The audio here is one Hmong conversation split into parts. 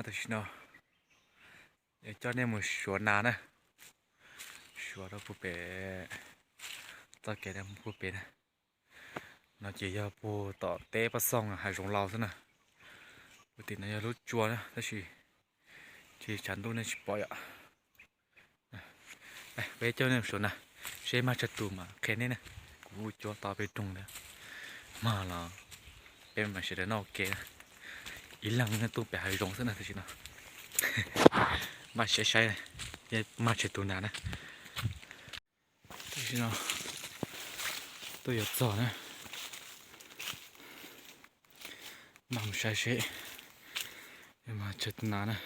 Tam sim no coj nej mus suav nas na, suav rau puag pem, txoj kev puag pem na. No ces yog puag tom teb Paj Xooj hav zoov laus xwb na. Puag tim no yog lub tsua na tab sis tsis tshav ntuj nej tsis pom yom. Peb coj nej mus suav na, seb mag tsawg tus mas qhia nej na. Kuv cuab tau peb rooj na, mag los peb mam sawv daws noj ua ke. Ib leeg tuaj pem hav zoov xwb na tam sim no. Maj saib saib, mag tsawg tus nas na. Tam sim no tuaj yuav txog na, maj mus saib seb mag tsawg tus nas na.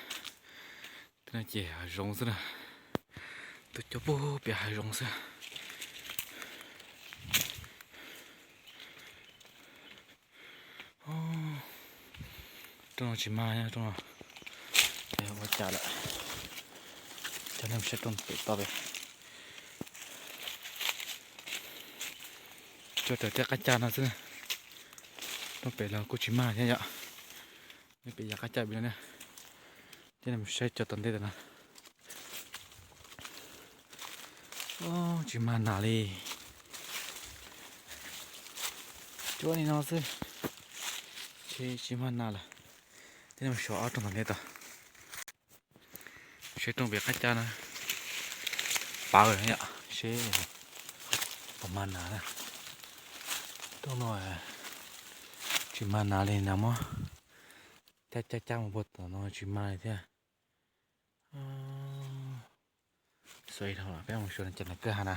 Twb no ces hav zoov xwb na, tuaj cuab puag pem hav zoov xwb. Rooj no tsis mag, rooj no ua cas lawm. Coj nej mus saib rooj pem toj pem. Cuab raws tej qab cag no xwb. Rooj pem los kuj tsis mag thiab yom. Nej pem yav qab cag pem no na. Coj nej mus saib cov tom ntej tam no. Tsis mag nas li. Cuab li no xwb, tsis mag nas lawm. Coj nej mus saib ob rooj tom ntej tod. Seb rooj pem qab cag no pawv yom, seb puas mag nas na. Rooj no tsis mag nas li, nas muab cab cab cab mus puag tom no tsis mag li thiab. Xav dhau lawm, peb mus suav cov nas kawg hav na.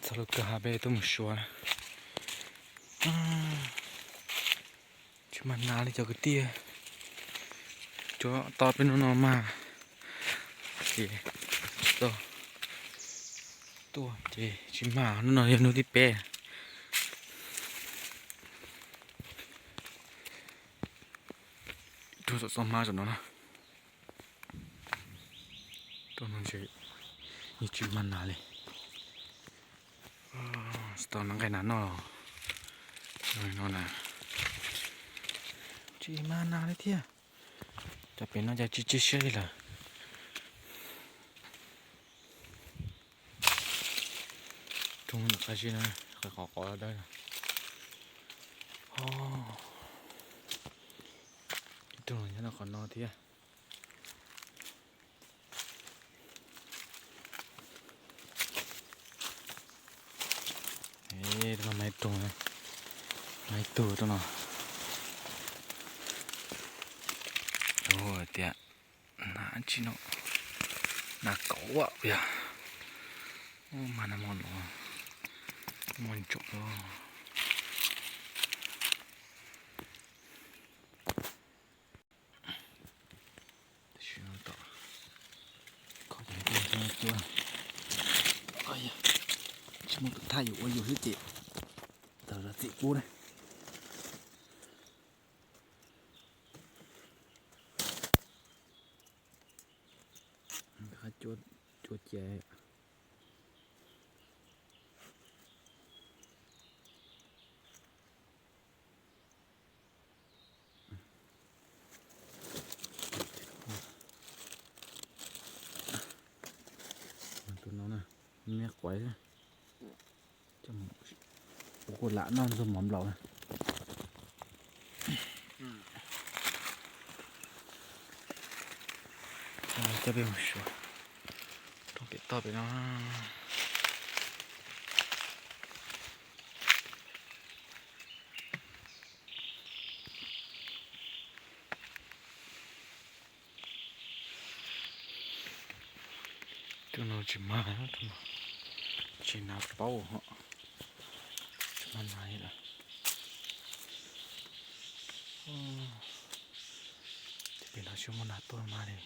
Txog lub kawg hav peb tuaj mus suav na. Tsis mag nas li cov kwv tij. Cuab tau peb hnub no mag ces tsis tau tuaj ces tsis mag, hnub no yog hnub thib peb. Rooj tom txoj hmab tom no na. Rooj no ntshe yeej tsis mag nas li. Tsis tau nqa nqaij nas noj no na. Tsis mag nas li thiab. Cov pem no cas tsis tsw siab li lawm. Rooj qab zib na, qhov qov dawb. Ib rooj nyob rau qhov no thiab. Rau no mas ib rooj, mas ib tug rau no. Tias nas tsi no, nas kaum yog, mas nas mo no, mo ntsoov. Tsis muaj tus thaj yus ua yus xwb ces tawm zam txim pub na. Cuab cia. Tus no na, me quav, kuv kuj lam noj ntxuag mov nplaum na. Coj peb mus suav rooj pem toj pem no. Tus no tsis mag, tus no tsis nas paub, tsis mag nas li lawm. Pem no tsis muaj nas tuaj mag li.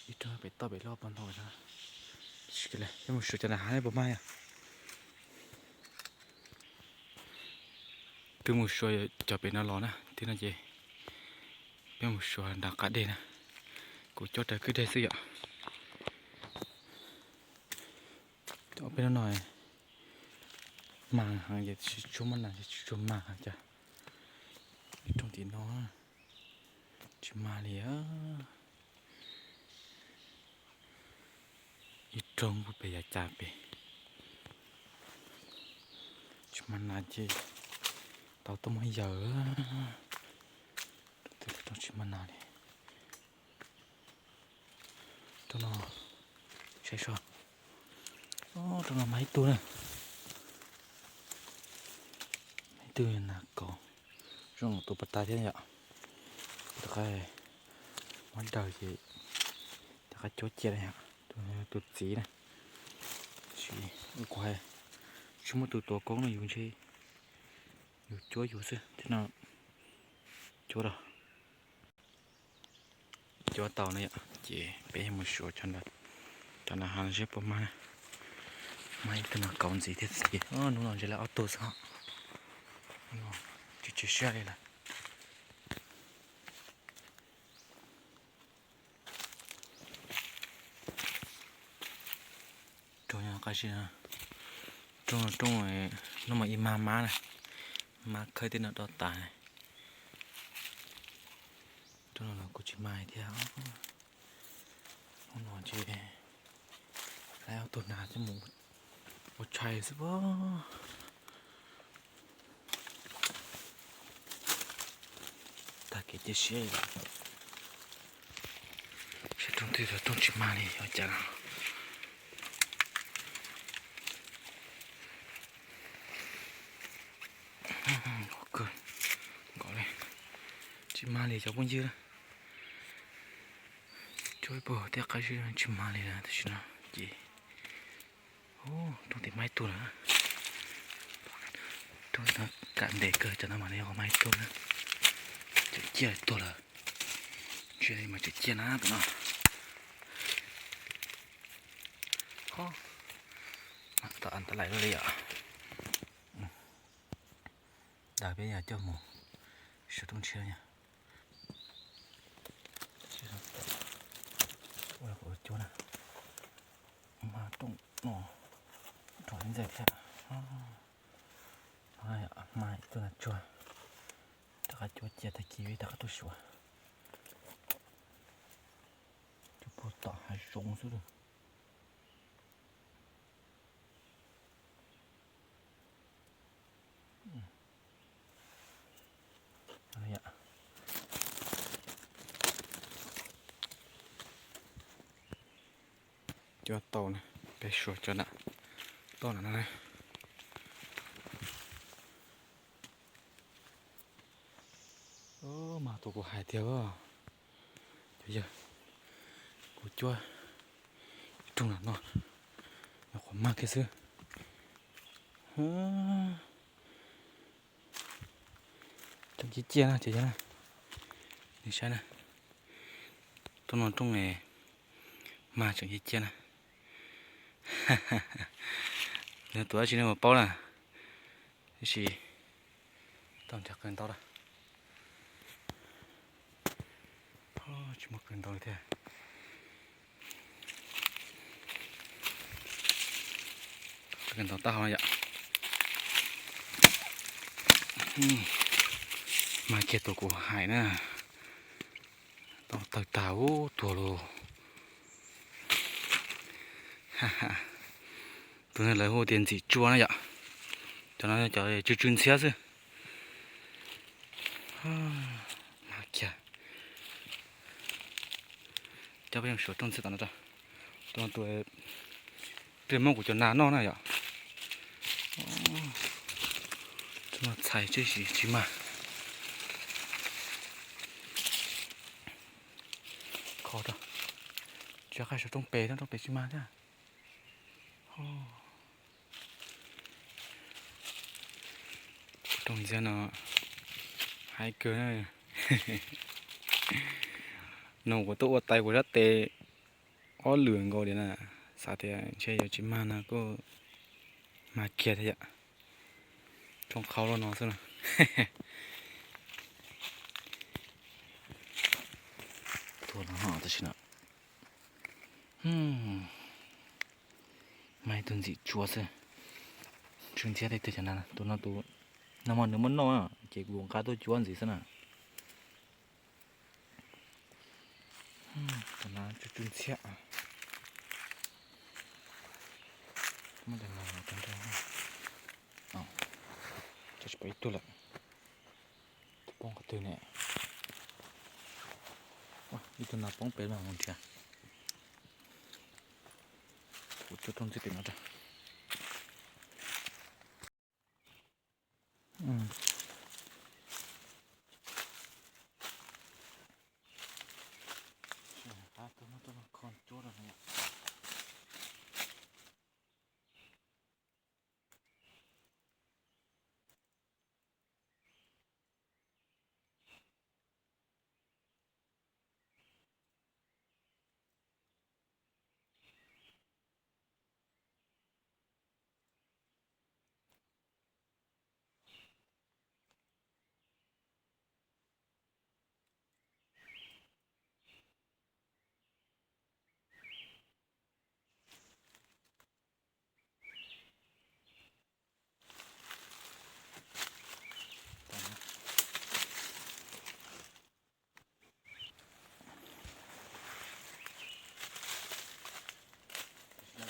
Ib rooj pem toj pem loj pog ntau na. Peb mus suav cov nas hav ne puas mag yom. Twb mus suav cov pem no los na, twb no ces peb mus suav nram qab deg na. Kuv cob raws kwj deg xwb yom. Cov peb no no mag heev ces tsis tshua muaj nas ces tsis tshua mag cas. Rooj tim no tsis mag li. Ib rooj puag pem yav cas pem. Tsis mag nas ces tau tuaj muab yawm. Rooj tsis mag nas li. Rooj no, saib so. Rooj no mag ib tug na. Mag ib tug nas kaus. Zoo los tus pas tas thiab yom. Rov qab muab daws ces rov qab cuab cia na yom. Tus txiv na. Tab sis kuv tsis muaj tus tuav koob no, yus ntshe yus cuab yus xwb thiab no. Cuab rau. Cuab tau na yom, ces peb yuav mus xyuas cov ntawd, cov ntawd ho seb puas mag na. Mag ib tug nas kaus ntxiv thiab ces hnub no ntshe lawv ob tug xwb os. Tsis tshwm siab li lawm. Rooj nyob qab zib, rooj, rooj, hnub mas ib mag mab na, mab khawb tej no do tas. Rooj no los kuj tsis mag thiab. Hnub no ces lawv ob tug nas coj mus ua tshais xwb pob. Tag kev cia siab. Saib rooj twg los rooj tsis mag li, ua cas. Nkaus li, tsis mag li cov phooj ywg. Cuab ib puag tej qab zib tsis mag li lawm tam sim no ces. Rooj tim mag ib tug lawm. Rooj no kam ntev kawg, cov no mas nws yog qhov mag ib tug na. Tseem ciaj tuag lawm. Ntsia li mas tseem ciaj na tus no. Mas tau an ta lais li yom. Ntawd peb yog coj mus xyuas rooj tshiab yom. Ua kuv cuab na. Mag rooj no rau ib ntxaig thiab. Mag ib tug nas tsuag. Rov qab cuab cia tag kis peb rov qab tuaj xyuas. Cov puag tom hav zoov xwb lauj. Cuab tau na, peb suav cov nram toj no na. Mas tus kuv hais tiag, cov yawg, kuv cuab rooj nram no, nyuam qhuav mag kiag xwb. Tseem ciaj ciaj na ces yog na, nej saib na, rooj no rooj mag tseem ciaj ciaj na. Yog tuav dab tsi nej puas paub na, tab sis tau nrhiav qawg ntau lawm. Tsis muaj qawg ntau li thiab. Qawg ntau tag hov yom. Mag kiag tus kuv hais na, tau tawg tag ub tuag lauj. Tus no lawv hu tias ntxim tsua na yom. Cov no cov tsw tsw ntxhiab xwb. Mag kiag. Coj peb mus xyuas rooj ntxiv tom no tso. Tus no tus, tus muab kuv cov nas noj na yom. Rooj no txhais tib si tsis mag. Kho rau, tsis qab xyuas rooj pem, rooj pem tsis mag thiab. Rooj ntxiv no hais kawg na. No kuv tuaj ua tais kuv sab tes ob lwm nkaus li na, xav tias ntshe yuav tsis mag no kuj mag kiag thiab yom. Rooj qhaub loj no xwb na. Tuaj no tam sim no mas ib tug ntxim tsua xwb. Tsw ntxhiab tej tug cov na, tus no tus no mas nws muaj noj na, ces kuv nqa tuaj cuab ntxiv xwb na. Tus no tsw tsw ntxhiab. Muab cov no rau nrad. Tsis pom ib tug lawm. Poob qhov twg ne? Ib tug no poob pem mas mus nrhiav. Kuv tso rooj ntxiab pem no rau.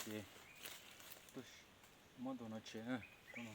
Ces tuaj muab tus no tshem na, tus no.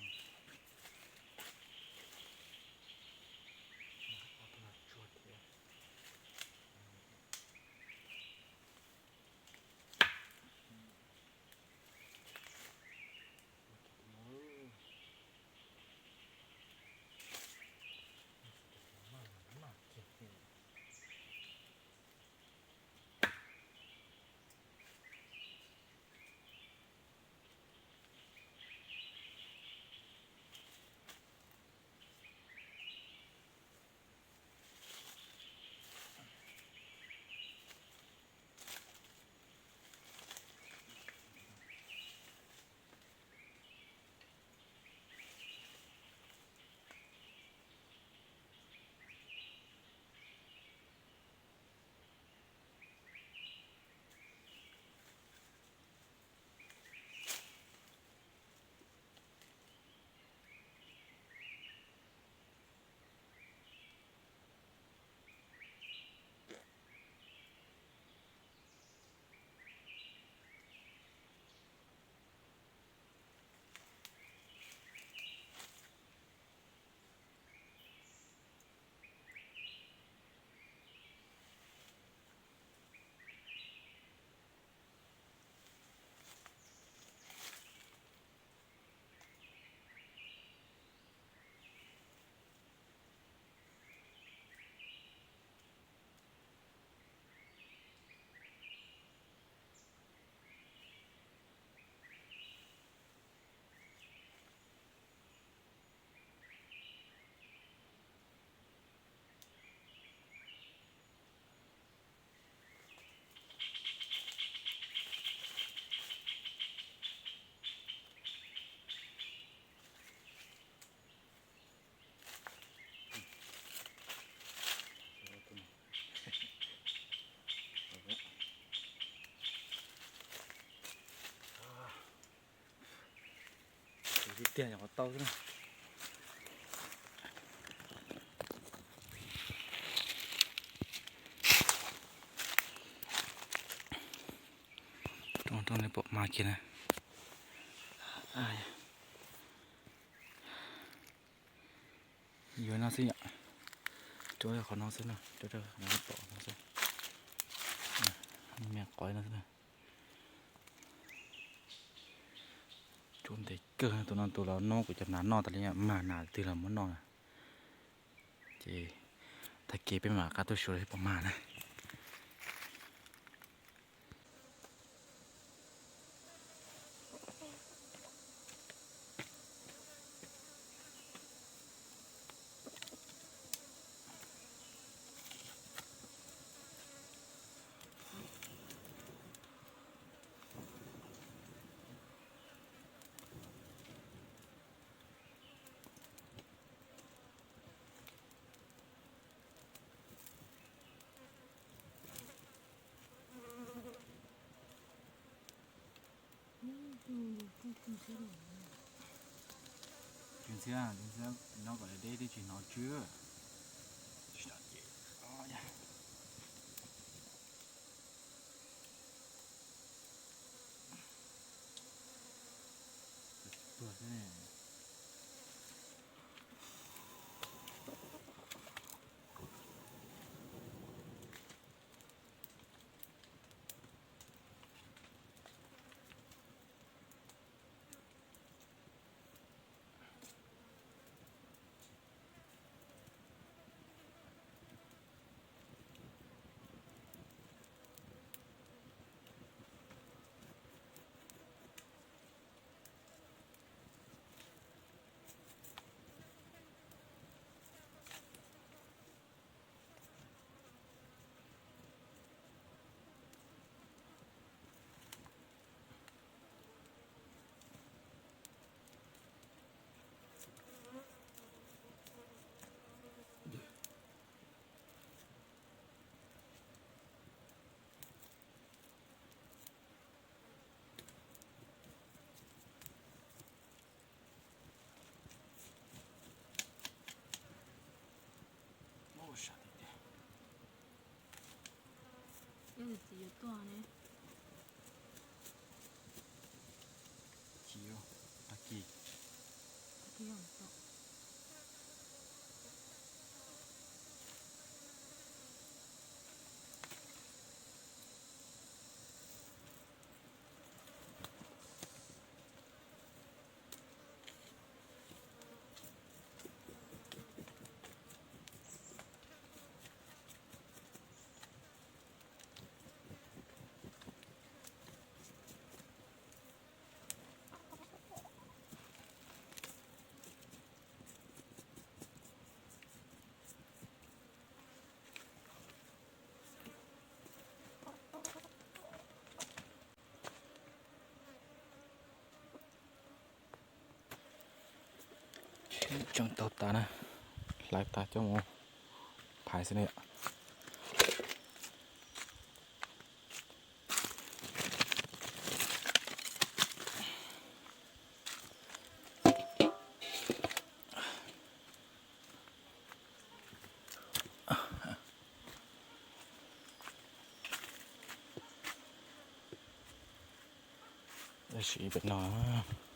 Tiag tiag nyuam qhuav tau xwb na. Rooj, rooj nej pom mas kiag na. Yuav no xwb yom. Cuab qhov no xwb na, cuab rau qhov no pom no xwb. Me qhov no xwb na. Cuab ntev kawg, tus no tus los noj kuv cov nas noj tas li, mag nas twg los muab noj na. Ces tag kis peb mam rov qab tuaj xyuas seb puas mag na. Tsis ntxhiab, tsis ntxhiab, nyob kom deb deb twb tsis hnov tsw. Tsis hnov ces, o, ya. Tseem taug tas na, hlais tas coj mus phais xwb na yom. Siv pem no na.